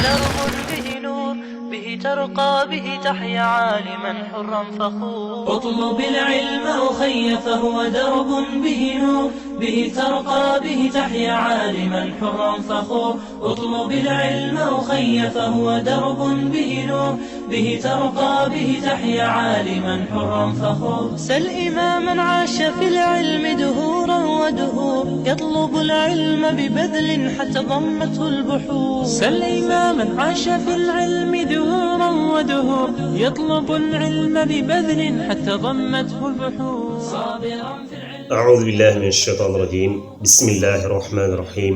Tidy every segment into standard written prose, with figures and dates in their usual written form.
درب به نور به ترقى به تحيا عالما حرا فخور اطلب العلم أخي فهو درب به نور به ترقى به تحيا عالما حرا فخور اطلب العلم أخي فهو درب به نور به ترقى به تحيا عالما حرا فخور سل إماما عاش في العلم دهورا ودهور يطلب العلم ببذل حتى ضمته البحور سل إماما عاش في العلم دهورا ودهور يطلب العلم ببذل حتى ضمته البحور صابرا في العلم. أعوذ بالله من الشيطان الرجيم. بسم الله الرحمن الرحيم.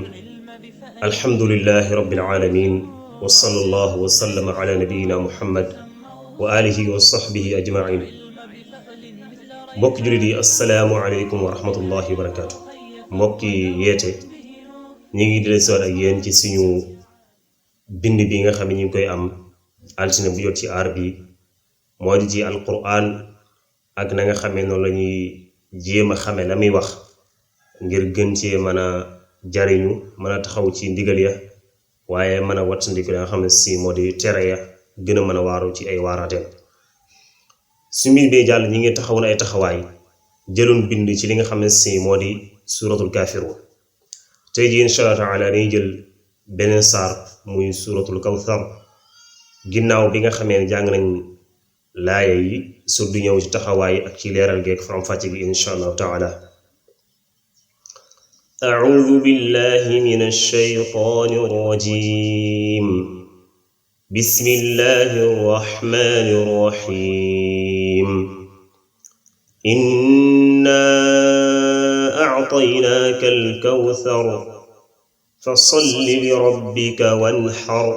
الحمد لله رب العالمين وصلى الله وسلم على نبينا محمد وآله وصحبه أجمعين. mbokk jullit yi assalaamu aleykum wa rahmatullahi wa barakaatu. mbokki yeete ñu ngi di soor ak yéen ci suñu bind bi nga xam ne ñu ngi koy am altine bu jot ci aar bi moo di ci alquran ak na nga xamee noonu la ñuy jéem a xame la muy wax ngir gën cee mën a jariñu mën a taxaw ci ndigal ya waaye mën a wattandiku nga xam ne si moo di tere ya gën a mën a waaru ci ay waaraateem. su mbir bee jàll ñi ngi taxawoon ay taxawaay jëloon bind ci li nga xam ne si moo di suratul kaafiruun. tey ji insha allah taala dañuy jël beneen saar muy suratul kawthar ginnaaw bi nga xamee ne jàng nañ laaya yi su du ñëw ci taxawaay ak ci leeral geek faram fàcce gi insha allah taala. a'uudu billahi minash shaytaanir rajiim. bismillahir rahmaanir rahiim. innaa a'taynaakal kawthar fasalli lirabbika wanhar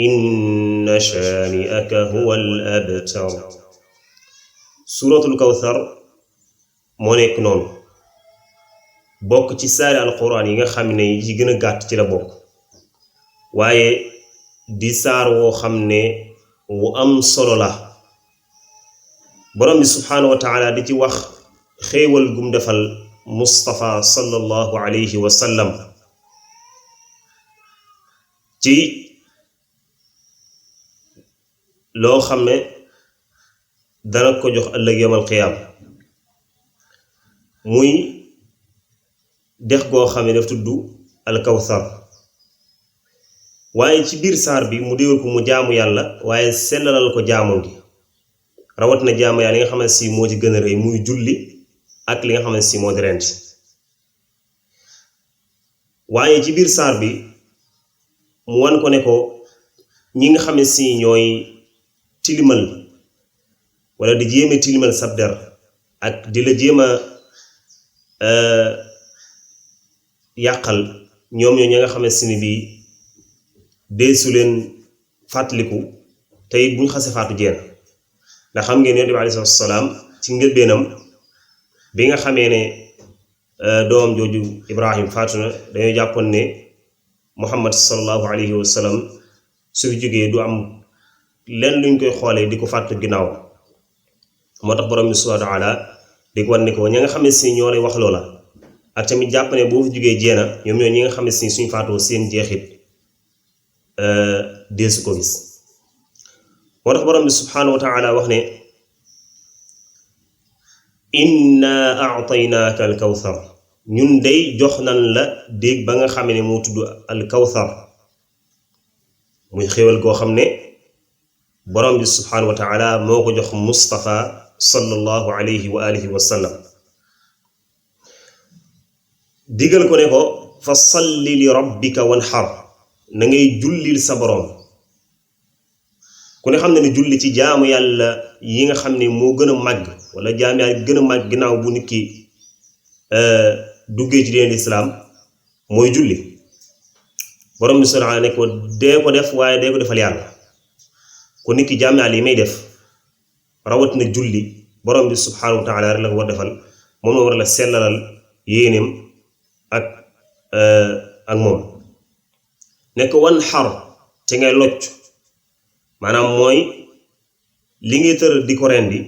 inna shaani'aka huwal abtar. suuratul kawthar moo nekk noonu bokk ci saari alquran yi nga xam ne yi ci gën a gàtt ci la bokk waaye di saar woo xam ne wu am solo la. borom bi subhaanahu wa taala di ci wax xéewal gum defal Mustafa sallallahu alayhi wa sallam ci loo xam ne dana ko jox ëllëg yawmal qiyaam muy dex goo xam ne daf tudd alkawthar. waaye ci biir saar bi mu déwal ko mu jaamu yàlla waaye sellalal ko jaamu gi rawat na jaamu yàlla li nga xam ne si moo ci gën a rëy muy julli ak li nga xam ne si moo di rent. waaye ci biir saar bi mu wan ko ne ko ñi nga xam ne si ñooy tilimal wala di jéeme tilimal sab der ak di la jéema yàqal ñoom ñoo ñi nga xam ne si ni bii deesu leen fàttaliku te it bu ñu xase faatu jeen. ndax xam ngeen yonent bi alayhi salaatu salaam ci njëlbeenam bi nga xamee ne doomam jooju Ibrahim faatu na dañoo jàppoon ne Muhammad sallallahu alayhi wa sallam su fi jógee du am lenn luñ koy xoolee di ko fàttu ginnaaw. moo tax borom bi subhaanahu wa taala di ko wan ne ko ñi nga xam ne si ñoo lay wax loola ak tamit jàpp ne boo fi jógee jeena ñoom ñoo ñi nga xam ne si suñ faatoo seen jeexit deesu ko gis. moo tax borom bi subhaanahu wa taala wax ne inna a'taynaaka al kawthar ñun day jox nan la dégg ba nga xam ne moo tudd al kawthar muy xéwal goo xam ne borom bi subhaanahu wa taala moo ko jox Mustafa sallallahu alayhi wa alihi wa sallam digal ko ne ko fa salli li rabbika wanhar na ngay jullil sa borom. ku ne xam ne ne julli ci jaamu yàlla yi nga xam ne moo gën a màgg wala jaamu yàlla gën a màgg ginnaaw bu nit ki duggee ci diine islaam mooy julli. borom bi subhaanahu ne ko dee ko def waaye dee ko defal yàlla. ku nit ki jaamu yàlla yi may def rawat na julli borom bi subhaanahu wa taala rek la ko war defal moom la war la sellalal yéeneem ak moom. nekk wan xar te ngay locc maanaam mooy li ngay tër di ko rendi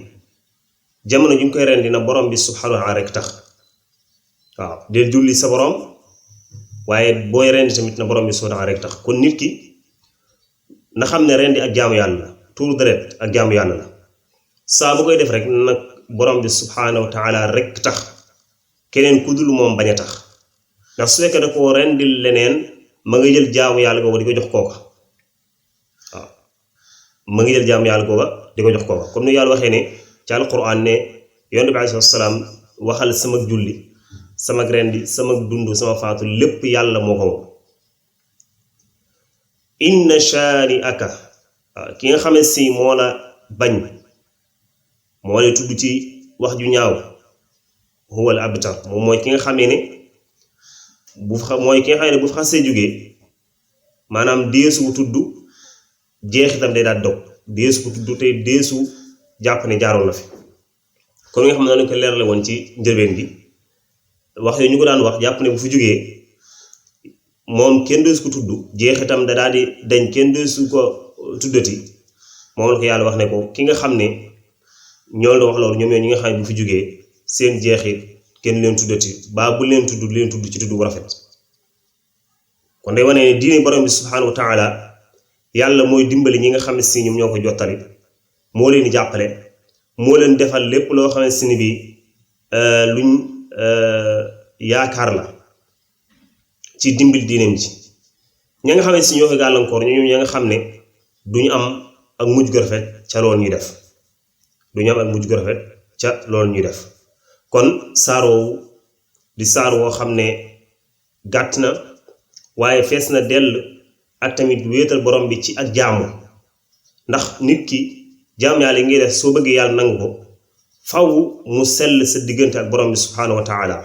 jamono ju ñu koy rendi na borom bi subhaanahu wa taala rek tax. waaw del julli sa borom waaye booy rendi tamit na borom bi subhaanahu wa taala rek tax. kon nit ki na xam ne rendi ak jaamu yàlla la tuur deret ak jaamu yàlla la saa bu koy def rek nag borom bi subhaanahu wa taala rek tax keneen ku dul moom bañ a tax ndax su fekkee da koo rendil leneen ma nga jël jaamu yàlla googa di ko jox kooka waaw ma nga jël jaamu yàlla googa di ko jox kooka comme ni yàlla waxee ne ci alquran ne yonent bi alayhi salaam waxal sama julli sama rendi sama dund sama faatu lépp yàlla moo ko moom inna shaani aka ki nga xam ne si moo la bañ moo lay tudd ci wax ju ñaaw huwal abtar moom mooy ki nga xamee ne mooy ki nga xam ne bu fa xasee jógee maanaam deesu tudd jeexitam day daal dog deesu ko tudd tey deesu jàpp ne jaaroon na fi comme nga xam ne ko leerale woon ci njëlbeen bi wax yooyu ñu ko daan wax jàpp ne bu fi jógee moom kenn deesu ko tudd jeexitam da daal di dañ kenn deesu ko tuddati moom la ko yàlla wax ne ko ki nga xam ne ñoo la wax loolu ñoom ñoo ñi nga xam ne bu fi jógee seen jeexit kenn leen tuddati baa bu leen tudd ci tudd bu rafet kon day wane ne diine borom bi subhaanahu wa taala yàlla mooy dimbali ñi nga xam ne si ñoom ñoo ko jottali moo leen di jàppale moo leen defal lépp loo xam ne si ni bi luñ yaakaar la ci dimbali diineem ji ña nga xam ne si ñoo ko gàllankoor ñoom ña nga xam ne duñu am ak mujj gu rafet ca loolu ñuy def duñu am ak mujj gu rafet ca loolu ñuy def kon saaroowu di saar woo xam ne gàtt na waaye fees na dell ak tamit wéetal borom bi ci ak jaamu ndax nit ki jaamu yàlla yi ngay def soo bëggee yàlla nangu ko faw mu sell sa diggante ak borom bi subhaanahu wa taala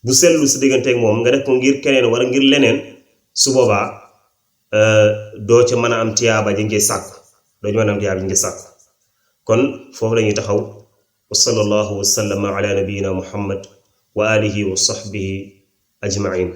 bu sellu sa diggante ak moom nga def ko ngir keneen wala ngir leneen su boobaa doo ca mën a am tiyaaba ji ngay sàkku doo ca mën a am tiyaaba ji ngay sàkku kon foofu lañuy taxaw wa sallallahu wa sallama ala nabiyyina muhammad wa alihi wa sahbihi ajmain